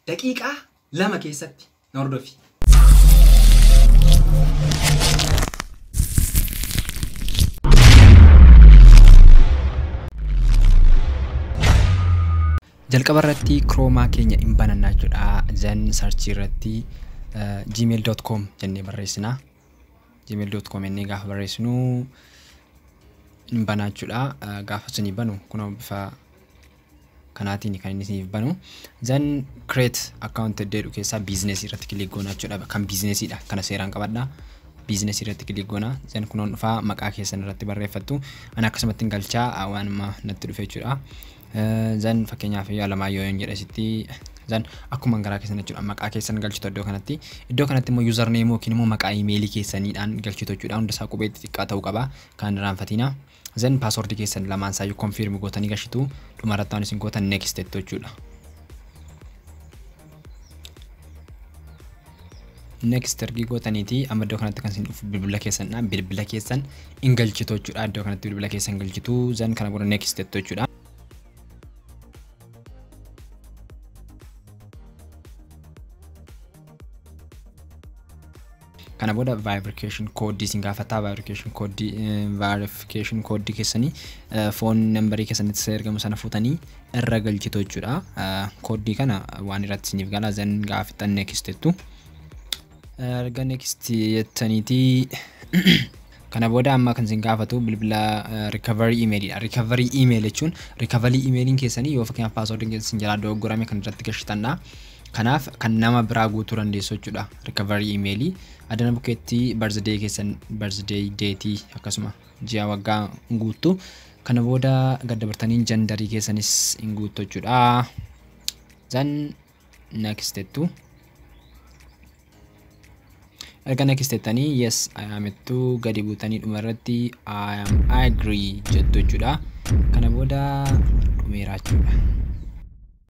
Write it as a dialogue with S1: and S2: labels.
S1: Daqiiqaa 2 keessatti na hordofi. Jalqaba irratti Chrome keenya hin banannaa jechuudha. Then search irratti gmail.com jennee barreessina. gmail.com jennee gaafa barreessinu hin banaa jechuudha. Gaafa isinii banu kunoo bifa kanaatiin kan inni isiniif banu. Then create account jedhu keessaa business irratti click goona jechuudha. Kan businessiidha. Kana seeraan qabadha. Business irratti click goona. Then kunoon dhufaa maqaa keessan irratti barreeffattu. Ani akkasumatti hin galchaa waan amma natti dhufe jechuudha. Then fakkeenyaaf Alamaayyoo yoon jedhe sitti then akkuma garaa keessan jechuudha maqaa keessan galchitu iddoo kanatti. Iddoo kanatti immoo username yookiin immoo maqaa imeelii keessaniidhaan galchitu jechuudha. Hunda isaa qubee xixiqqaa ta'uu qaba. Kan irraanfatina. Then password keessan lamaan isaayyuu confirm gootanii galchitu. Dhumarratti waan isin gootan next jettu jechuudha. Next ergi gootaniiti amma iddoo kanatti kan isin dhufu bilbila keessanidha. Bilbila keessan hin galchitu jechuudha. Iddoo kanatti bilbila keessan galchitu. Then kana booda next jettu jechuudha. Kana booda verification code isin gaafata. Verification code keessanii phone number keessanitti ergamu sana fuutanii irra galchitu jechuudha. Koodii kana waan irratti isiniif gala. Then gaafatan next jettu. Erga next jettaniiti kana booda amma kan isin gaafatu bilbila recovery email dha. Recovery email jechuun recovery emailiin keessanii yoo fakkeenyaaf passwordiin keessan jalaa dogoggorame kan irratti galchitanidha. Kanaaf kan nama biraa guutuu dandeessu jechuudha. Recovery emailii adana bukkeetti birthday keessan birthday date akkasuma ji'a waggaa guuttu. Kana booda gad dabartanii genderii keessanis hin guuttu jechuudha. Then next jettu. Erga next jettanii yes I am jettu gadi buutanii dhuma irratti I am agree jettu jechuudha. Kana booda dhumeera jechuudha.